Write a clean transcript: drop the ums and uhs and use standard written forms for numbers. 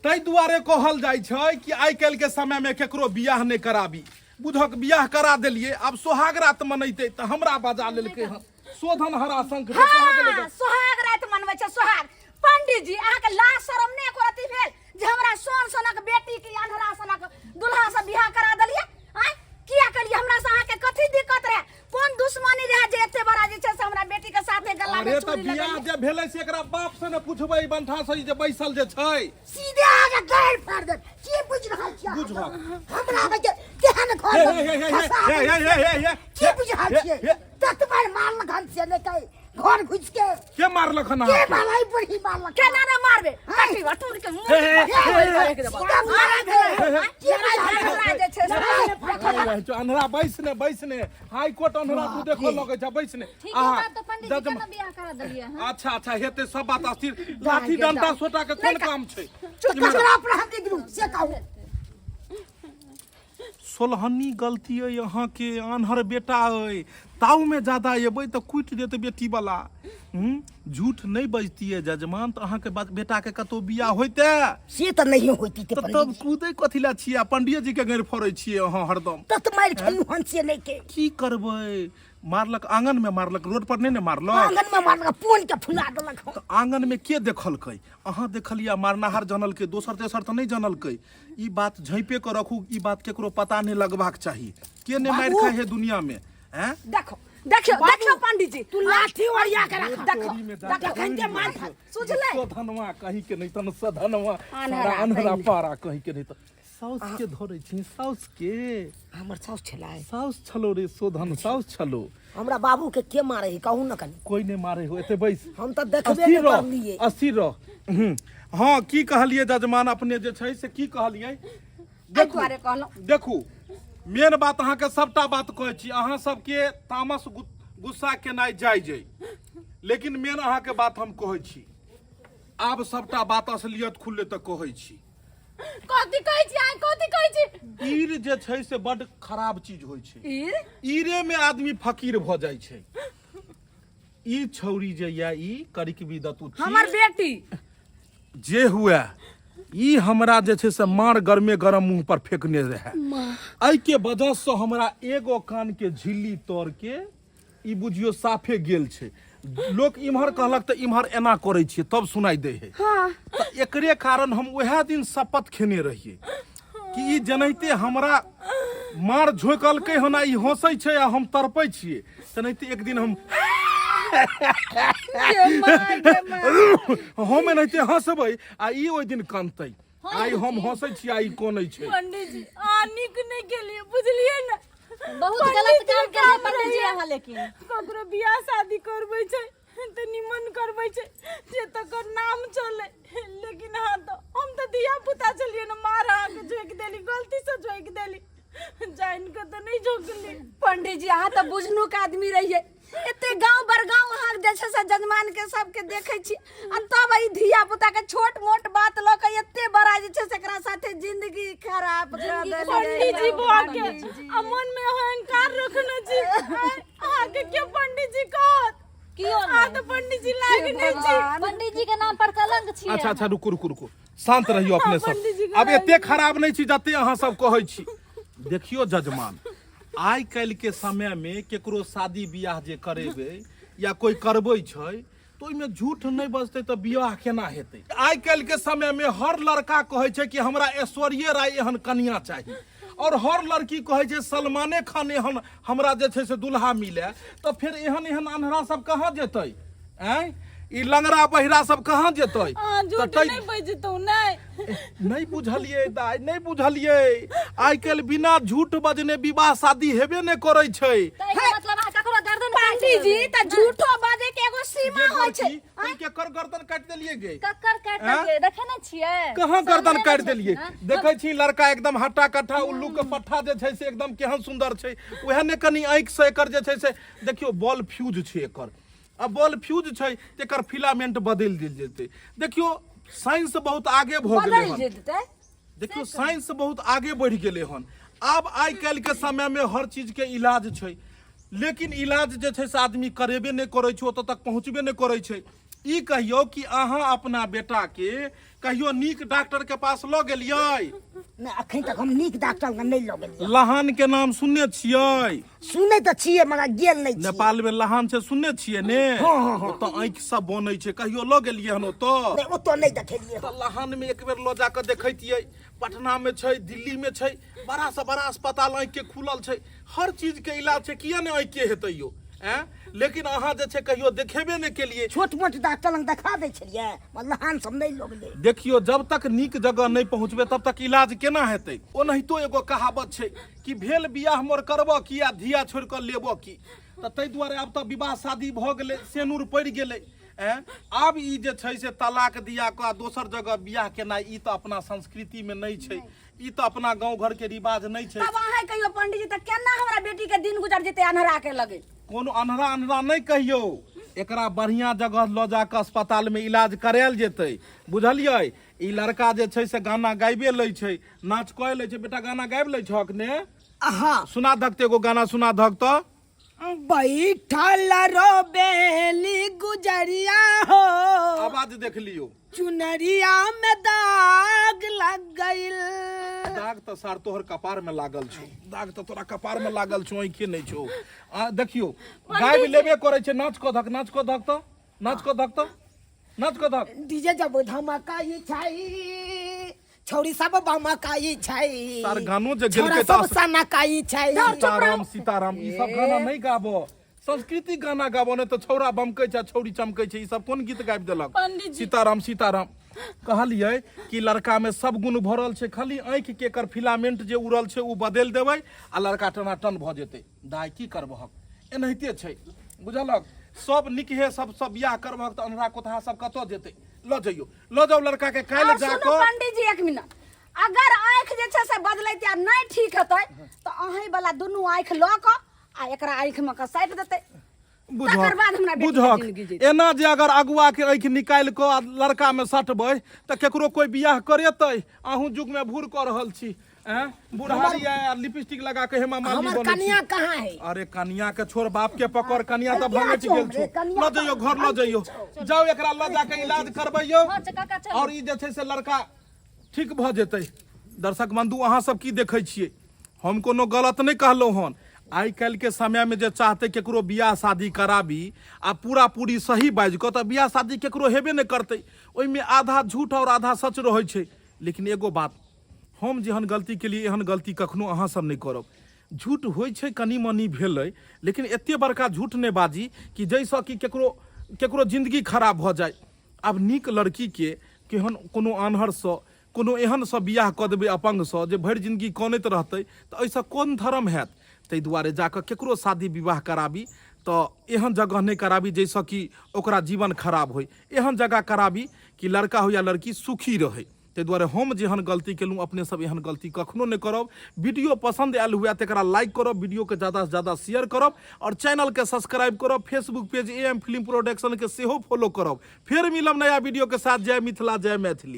ताहि दुआरे कहल जाइ छै कि आइ काल्हि के समय में केकरो बियाह नहि कराबी। बुझक बियाह करा देलिए, आब सोहाग रात मनैते तऽ हमरा बजा लेलकै हन। शोधन हरा शंख जे कहाँ गेलै? हाँ, सोहाग रात मनबै छै सोहाग। पंडित जी, अहाँके लाज शरम नहि एको रत्ती भेल जे हमरा सोन सनक बेटी के अन्हरा सनक दुल्हा से बियाह करा देलिए? आँय, किया केलिए? हमरा से अहाँके कथी दिक्कत रहे? कोन दुश्मनी रहे जे एते बड़ा जे छै से हमरा बेटी के साथे गला में अरे तऽ चूड़ी बियाह लगेलिए? जे भेलै से एकरा बाप से ने पूछबै, बंठा से जे बैसल जे छै। सीधे आगे गाड़ फाड़ दे। की बुझ रहल छियै अहाँ? बुझहक। हमरा आबै के केहन घर हे में हे हे हे फंसा हे हे हे हे हे की बुझ रहल हे, छियै? हे। ततबड़ मारलक हन से नहि कहि घर घुसि के। के मारलक हन के अहाँके? मारलै? बुढ़ी मारलक। केना ने मारबे? हाँ। कटी बटूर के मुंह हे, हे, हे, हे, हे। सीधा मारा भेलै। की बुझ रहल अन्हरा जे छै से अरे, जो अन्हरा बैस ने, बैस ने, हाई कोर्ट अन्हरा तू देखो लगै छ, बैस ने। ठीक आहा, है बात तो पंडित जी जजमा- केना बियाह करा देलियै हन? अच्छा अच्छा, हेतै सब बात अस्थिर। लाठी डंटा सोटा के कोन काम छै? ककरा पर हम गिरू से कहू। सोलहनी गलती अइ अहाँके, आन्हर बेटा अइ, ताहुमे ज्यादा एबै तऽ कुटि देत बेटी वाला। हूँ, झूठ नहि बजतियै जजमान तऽ अहाँके बेटाके कतहु बियाह होइते? से तऽ नहिये होइती। तऽ तब कूदै कथी लए छियै आ पंडिये जी के गैर फोड़ै छियै अहाँ हरदम? तत मारि खेलू हन से नहि के। की करबै, मारलक आंगन में मारलक, रोड पर नहीं ने मारलक। आंगन में मारलक, पोन के फुला देलक। तऽ आंगन में के देखलकै? अहाँ देखलियै, मारनाहार जानलकै, दोसर तेसर तऽ नहि जानलकै। ई बात झाँपे के रखू, ई बात केकरो पता नहीं लगबाक चाही। के नहीं मारि खाय है दुनिया में? हैं? देखो देखियो, देखियो पंडित जी, तू लाठी ओरिया के रख। देखो, चोरी में जाके देखो। जखन के मार खा सुझलै? सधनवा कहीं के नहीं तन सधनवा अन्हरा सारा अन्हरा कहीं। पारा कहीं के नहीं त साउस के धरै छी साउस के। हमर साउस छलै? साउस छलो रे शोधन, साउस छलो। हमरा बाबू के के मारे है कहू न कनी? कोई नहीं मारे हो, एते बैस। हम तऽ देखबे अस्थिर नहि रह, करलियै। अस्थिर रह। हँ, की कहलियै जजमान अपने जे छै से की कहलियै? एहि देखू दुआरे कहलहुँ। देखू, मेन बात अहाँके सबटा बात कहै छी, अहाँ सबके तामस गुस्सा केनाइ जायज अइ, लेकिन मेन अहाँके बात हम कहै छी, आब सबटा बात असलियत खुलले तऽ कहै छी। कथी कहै छी अहाँ? कथी कहै छी? ईर जे छै से बड खराब चीज होइ छै। ईर? ईरे में आदमी फकीर भऽ जाइ छै। ई छौरी जे या ई करिकबी दतु हमर बेटी जे हुए, ई हमरा जे छै से मार गरमे गरम मुंह पर फेकने रहे। एहि के वजह से हमरा एगो कान के झिल्ली तोड़ के ई बुझियो साफे गेल छै। लोक इम्हर कहलक तऽ इम्हर एना करै छियै तब सुनाई दै है। हाँ। तऽ एकरे कारण हम वएह दिन शपथ खेने रहियै कि ई जेनाहिते हमरा मार झोंकलकै हन आ ई हंसै छै आ हम तड़पै छियै, तेनाहिते एक दिन हम गे माय, गे माय। हम एनाहिते हंसबै आ ई ओहि दिन कनतै। आइ हम हंसै छियै आ ई कनै छै। पंडित जी, अहाँ नीक नहि केलियै, बुझलियै ने? बहुत गलत काम केलियै पंडित जी अहाँ। लेकिन ककरो बियाह शादी करबै छै तऽ निमन करबै छै जे तकर नाम चले, लेकिन अहाँ तऽ, हम तऽ धिया पुता छलियै ने, मार अहाँके झोंकि देली, गलती से झोंकि देली, जानि कऽ तऽ नहि झोंकली। पंडित जी, अहाँ तऽ बुझनुक आदमी रहियै। एते गांव बड़गांव अहाँ जे छै से जजमान के सबके देखै छी आ तब ई धिया पुता के छोट मोट बात लऽ के एते बड़ा जे छै से एकरा साथे जिंदगी खराब कऽ देलियै। पंडित जी भऽ के आ मन में अहंकार रखने छी। आँय, अहाँके के पंडित जी कहत? कियो अहाँ नहि। तऽ पंडित जी लाग नहि छी। पंडित जी के नाम पर कलंक छी। अच्छा अच्छा, रुकू रुकू रुकू, शांत रहियो अपने पंडित जी सब। के आब एते खराब नहीं छी जते अहाँ सब कहै छी। देखियो जजमान, आइ काल्हि के समय में केकरो शादी बियाह जे करेबै या कोई करबै छै तऽ ओहिमे झूठ नहि बजतै तऽ बियाह केना हेतै? आइ काल्हि के समय में हर लड़का कहै छै कि हमरा ऐश्वर्ये राय एहन कनिया चाही, और हर लड़की कहै छै सलमाने खान एहन हमरा जे छै से दुल्हा मिले, तऽ फेर एहन एहन अन्हरा सब कहाँ जेतै? आँय, ई लंगड़ा बहिरा सब कहाँ जेतै? अहाँ तऽ झूठ नहि बजतौ? नहि नहि बुझलियै दाइ, नहि बुझलियै। आइ काल्हि बिना झूठ बजने विवाह शादी हेबे नहि करै छै। तऽ एकर मतलब अहाँ ककरो गर्दन काटि पंडित जी, देबै? तऽ झूठो बाजै के एगो सीमा गे होइ छै। लड़की, तुम केकर गर्दन काटि देलियै गे? ककर काटि आँय? देलियै? देखै नहि छियै? कहाँ गर्दन सामने काटि मे देलियै? छथिन, आँय? देखै छी लड़का एकदम हट्टा कट्ठा उल्लू के पट्ठा जे छै से एकदम केहन सुंदर छै। उएह ने कनि आँखि से एकर जे छै से देखियौ बॉल फ्यूज छै एकर, आ बॉल फ्यूज छै तऽ एकर फिलामेंट बदलि देल जेतै। देखियौ साइंस बहुत आगे भऽ गेलै बदलि हन। जेतै। देखियौ साइंस बहुत आगे बढ़ि गेलै हन। आब आइ काल्हि के समय में हर चीज के इलाज छै, लेकिन इलाज जे छै से आदमी करेबे नहि करै छै, ओतऽ तक पहुँचबे नहि करै छै। ई कहियौ कि अहाँ अपना बेटा के कहियो नीक डॉक्टर के पास लऽ गेलियै? नहि, अखन तक हम नीक डॉक्टर लग नहि लऽ गेलियै। लहान के नाम सुनने छियै? सुनै तऽ छियै मगर गेल नहि छियै। नेपाल में लहान छै, सुनने छियै ने? हँ, हँ, हँ। ओतऽ आँखि सब बनै छै, कहियो लऽ गेलियै हन ओतऽ? नहि, ओतऽ नहि देखेलियै। तऽ लहान में एक बेर लऽ जाकऽ देखैतियै। पटना में छै, दिल्ली में छै, बड़ा से बड़ा अस्पताल आँखि के खुलल छै, हर चीज के इलाज छै, किया नहि आँखि के हेतै यौ? आँय, लेकिन अहाँ जे छै कहियो देखेबे नहि केलियै। छोट मोट डॉक्टर लग देखा दै छलियै, मगर लहान सब नहि लऽ गेलै। देखियौ, जब तक नीक जगह नहि पहुँचबै तब तक इलाज केना हेतै? ओनाहितो एगो कहावत छै कि भेल बियाह मोर करबऽ की आ धिया छोड़ि कऽ लेबऽ की। तऽ ताहि दुआरे आब तऽ विवाह शादी भऽ गेलै, सेनुर पड़ि गेलै, आँय, आब ई जे छै से तलाक दिया कऽ आ दोसर जगह बियाह केनाइ ई तऽ अपना संस्कृतिमे नहि छै, ई तऽ अपना गाँव घर के रिवाज नहि छै। तब अहाँ कहियो पंडित जी, तऽ केना हमरा बेटी के दिन गुजर जेतै अन्हरा के लगे? कोनो अन्हरा अन्हरा नहि कहियौ, एकरा बढ़िया जगह लऽ जा कऽ अस्पताल में इलाज करायल जेतै, बुझलियै? ई लड़का जे छै से गाना गाबे लै छै, नाच कऽ लै छै। बेटा, गाना गाबि लै छहक ने? हाँ। सुना धक तऽ एगो गाना सुना धक तऽ। बैठल रोबेली गुजरिया हो, आवाज देख लियौ, चुनरिया में दाग लग गइल। दाग तऽ सार तोहर कपार में लागल छौ, दाग तऽ तोरा कपार में लागल छौ, आँखि नहि छौ। आ देखियौ, गाबि लेबे करै छै। नाच कऽ धक, नाच कऽ धक तऽ, नाच कऽ धक तऽ, नाच कऽ धक। डीजे जब धमकाई छै, छौरी सब बमकाई छै। सार गानो जे छौरा गेलकै सब तऽ सनकाई छै। सीताराम सीताराम, ई सब गाना नहि गाबो, संस्कृति गाना गाबो, नहि तऽ छौरा बमकै छै आ छौरी चमकै छै, ई सब कोन गीत गाबि देलक? पंडित जी। सीताराम सीताराम। कहलियै कि लड़का में सब गुण भरल छै, खाली आँखि के एकर फिलामेंट जे उड़ल छै ओ बदलि देबै आ लड़का टनाटन भऽ जेतै। दाइ, की करबहक, एनाहिते छै, बुझलक? सब निकहे सब सब बियाह करबहक तऽ अन्हरा कोतहा सब कतऽ जेतै? लऽ जइयौ, लऽ जाउ लड़का के काल्हि और जा सुनू कऽ। पंडित जी, एक मिनट, अगर आँखि जे छै से बदलैते आ नहि ठीक हेतै तऽ अहीं वाला दुनू आँखि लऽ कऽ आ एकरा आँखि मे कऽ साटि देतै, तकर बाद हमरा बेटी के बुझक जिंदगी जेतै। एना जे अगर अगुआ के आँखि निकालि कऽ आ लड़का मे सटबै तऽ केकरो कोइ बियाह करेतै? अहूँ युग मे भूर कऽ रहल छी। ऐं, बुढ़ारी आय आ लिपस्टिक लगा के हेमा मालिनी हमर बनै छी। कनिया कहाँ है? अरे कनिया के छोड़, बाप के पकड़, कनिया तऽ अरे भंगटि छौ गेल रे, छौ। कनिया लऽ जइयौ घर, लऽ जइयौ, जाउ एकरा लऽ जाके इलाज करबैयौ हँ, काका, चलू। और ई जे छै से लड़का ठीक भऽ जेतै। दर्शक बंधु, अहाँ सब की देखै छियै? हम कोनो गलत नहि कहलहुँ हन। आइ काल्हिके समयमे जे चाहतै केकरो बियाह शादी कराबी आ पूरा पूरी सही बाजि कऽ, तऽ बियाह शादी केकरो हेबे नहि करतै। ओहिमे आधा झूठ आओर आधा सच रहै छै। लेकिन एगो बात, हम जेहन गलती केलियै एहन गलती कखनो अहाँ सब नहि करब। झूठ होइ छै, कनि मनि भेलै, लेकिन एते बड़का झूठ नहि बाजी कि जाहिसँ कि केकरो केकरो जिन्दगी खराब भऽ जाय। आब नीक लड़कीके केहन कोनो आन्हरसँ, कोनो एहनसँ बियाह कऽ देबै, अपङ्गसँ, जे भरि जिन्दगी कनैत रहतै, तऽ एहिसँ कोन धर्म हैत? ताहि दुआरे जाकऽ केकरो शादी विवाह कराबी तऽ एहन जगह नहि कराबी जाहिसँ कि ओकरा जीवन खराब होइ। एहन जगह कराबी कि लड़का हो या लड़की सुखी रहै। ताहि दुआरे हम जेहन गलती केलहुँ, अपने सब एहन गलती कखनो नहि करब। वीडियो पसन्द आयल हुए तऽ एकरा लाइक करब, वीडियोके ज़्यादासँ ज़्यादा शेयर करब आओर चैनलके सब्सक्राइब करब। Facebook page A M film production के सेहो फॉलो करब। फेर मिलब नया वीडियो के साथ। जय मिथिला, जय मैथिली।